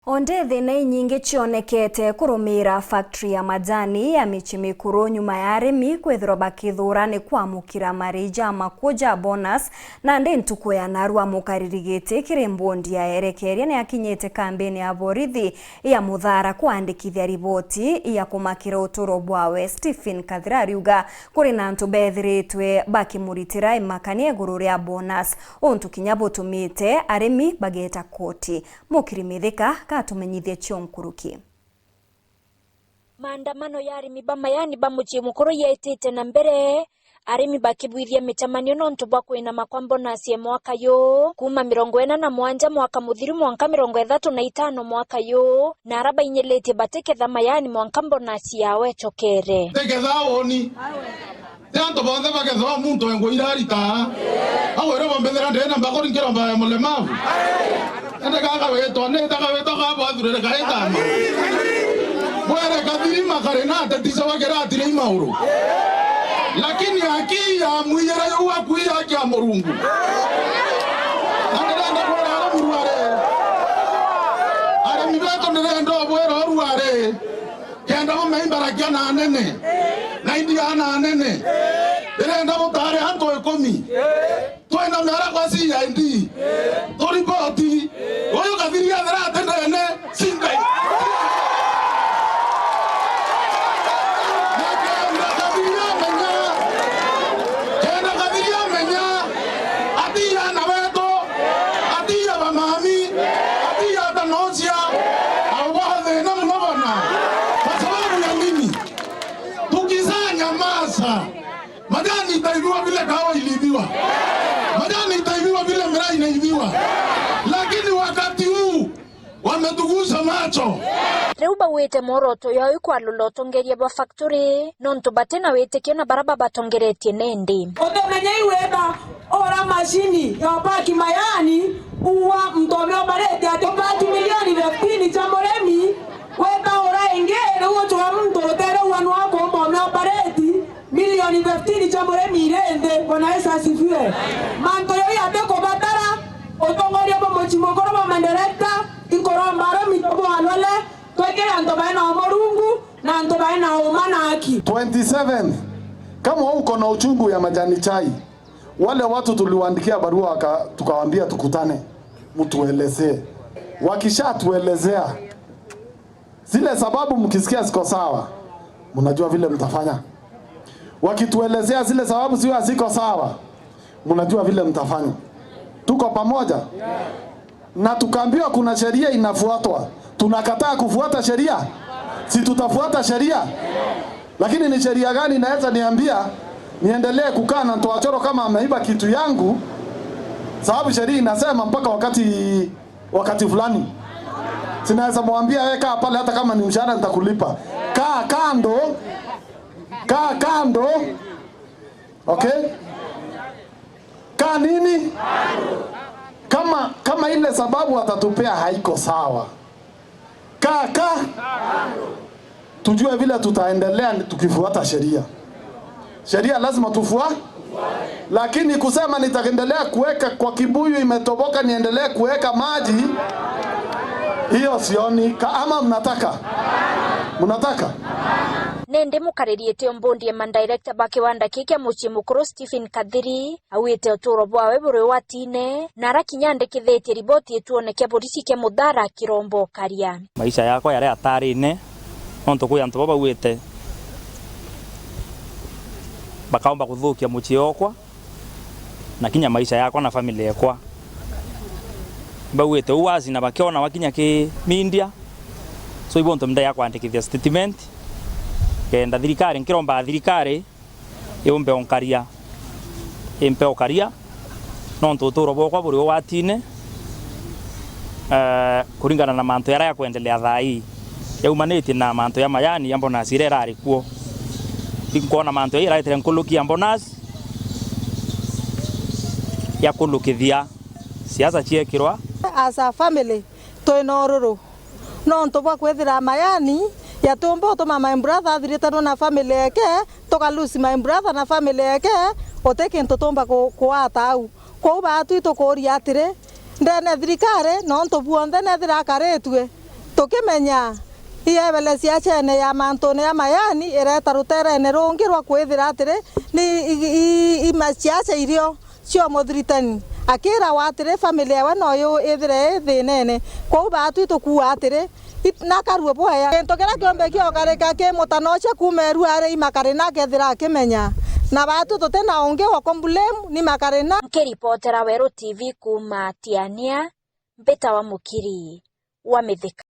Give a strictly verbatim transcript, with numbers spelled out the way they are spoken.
Onde thina inyingi cionekete kurumiira factory ya majani ya Michi Mikuru nyuma ya arimi kwithirwa bakithuura ni kwamukira marii ja maku ja bonus, nandi ntuku ya narua mukariri giti kiri mbondi ya erekeria ni akinyite kambini ya borithi ya Muthara kwandikithia riboti ya kumakira uturo bwawe. Stephen Kathira ariuga kuri na antu bethiritwe bakimuritira imakania iguru ria bonus, untu kinya butumite arimi bageeta koti. Mukiri Mithika gatumenyithie cio nkuruki. Maandamano ya arimi ba mayani ba mucii mukuru yeetite na mbere, arimi bakibwithia micemanio nontu bwa kwinama kwa mbonasi ya mwaka yu, kuuma mirongo ina na mwanja mwaka muthiru mwanka mirongo ithatu na itano mwaka yu, na ara bainyilitie batiketha mayani mwanka mbonasi yao ecokere. Tiketha uuni. Ti antu bonthe bakethwa muntu engwa irarita. Au ira bombethera ndene mbakuri nkiromba ya mulemavu. Ende gaga witwa, ni ta gawitwa ga bwathurire kaitama. Bwere kathirima kari na ateti cawa kiratire imauru. Lakini aki ya mwiyira yu akuiya aki ya Murungu. Na ndirenda kwira arimi rware. Arimi betu ndirenda ubwira urware. Kenda bumeimba rakia na anene, na india na anene. Irenda butare antu ikumi. Twina miara kwa C I D. Turiboti. Uyu kathiri athira ati ndene, sinda. Na kenda kathiri amenya, kenda kathiri amenya, ati ana wetu, ati bamami, ati atanocia, au bathina muno bana. Kwa sababu ya nini? Tukizaa nyamaza, majani itaibiwa vile kahawa iliibiwa. Majani itaibiwa vile miraa inaibiwa. Lakini wakati huu, wametugusa macho. Riu bauite mworoto yao ikwalula utongeria bwa factory, nontu bati na witikio na bara babatongeretie nindi. Utumenya iwetha ura mashini ya paki mayani, uwa mtu ameoperate ati paki milioni fifteen cha murimi, wetha ura ingi, riu ucua muntu utere uwa nwakomba ameoperate, milioni fifteen cha murimi iri nthi. Bwana Yesu asifiwe. Mantu jau yati kubatara utongoria bwa mucii mukuru bwa madirector, inkuromba arimi tubwalole, twikire antu baina umurungu na antu baina uma na aki. Twenty-seventh, kama uko na uchungu ya majani chai, wale watu tuliwaandikia barua waka-, tukawaambia tukutane, mtuelezee. Wakishatuelezea, zile sababu mkisikia ziko sawa, mnajua vile mtafanya. Wakituelezea zile sababu sio haziko sawa, mnajua vile mtafanya. Tuko pamoja? Na tukaambiwa kuna sheria inafuatwa. Tunakataa kufuata sheria? Si tutafuata sheria? Lakini ni sheria gani inaweza niambia niendelee kukaa na Ntoa Choro kama ameiba kitu yangu? Sababu sheria inasema mpaka wakati wakati fulani. Sinaweza mwambia, "Wewe kaa pale, hata kama ni mshahara nitakulipa. Kaa kando. Kaa kando." Okay? Kaa nini? Kama, kama ile sababu atatupea haiko sawa. Kaa, kaa. Tujue vile tutaendelea tukifuata sheria. Sheria lazima tufua-, lakini kusema nitaendelea kuweka kwa kibuyu imetoboka niendelee kuweka maji, hiyo sioni. Ka-, ama mnataka? Mnataka? Nindi mukariri itio mbundi ya madirector ba kiwanda kii kia mucii mukuru Stephen Kathiri, auite uturo bwawe buri ugwatine, na arakinya andikithitie riboti ituone kia borisi kia Muthara kiromba ukaria. Maisha yakwa yaria atarine, nontu kwi antu baba bauite bakaomba kuthukia mucii okwa, na kinya maisha yakwa na family ekwa. Bauite uu wazi na bakiona wakinya ki media, so ibo ntu ndea kwandikithia statement, kenda thirikari, nkiromba thirikari, yumpe unkaria, impe ukaria, nontu uturo bwakwa buri ugwatine, eh, kuringana na mantu jaria jakwendelea thaa ii, jaumanitie na mantu ja majani ya bonus iria irari kuo. Inkwona mantu jaja iraetire nkuluki ya bonus ya kulukithia siasa ciekirwa. As a family, twina ururu. Nontu bwa kwithira mayani, yatiumba utuma my brother athiritanwe na family yake, tuka lose my brother na family yake, uti kintu tumba ku-, kuata au. Kwou baatwi tukuuria atiri, ndene thirikari, nontu bwonthe nethira akaritue, Tukimenya iebele ciacene ya mantune ya mayani ireta ruterene rungi rwa kwithira atiri ni i, i, i, ima ciaca irio cio muthiritani, akirawa atiri family yawe noyo ithire i thinene. Kwou baatwi tukuua atiri, it-, nakarue bwea. Gintu kiria kiumbe kiokarika ki mutana ucio kuuma iruari imakari na akethira akimenya. Na baatwi tuti na ungi wa kumblame ni makari na. Nkiripotera Weru T V kuuma Tiania, mbitawa Mukiri wa Mithika.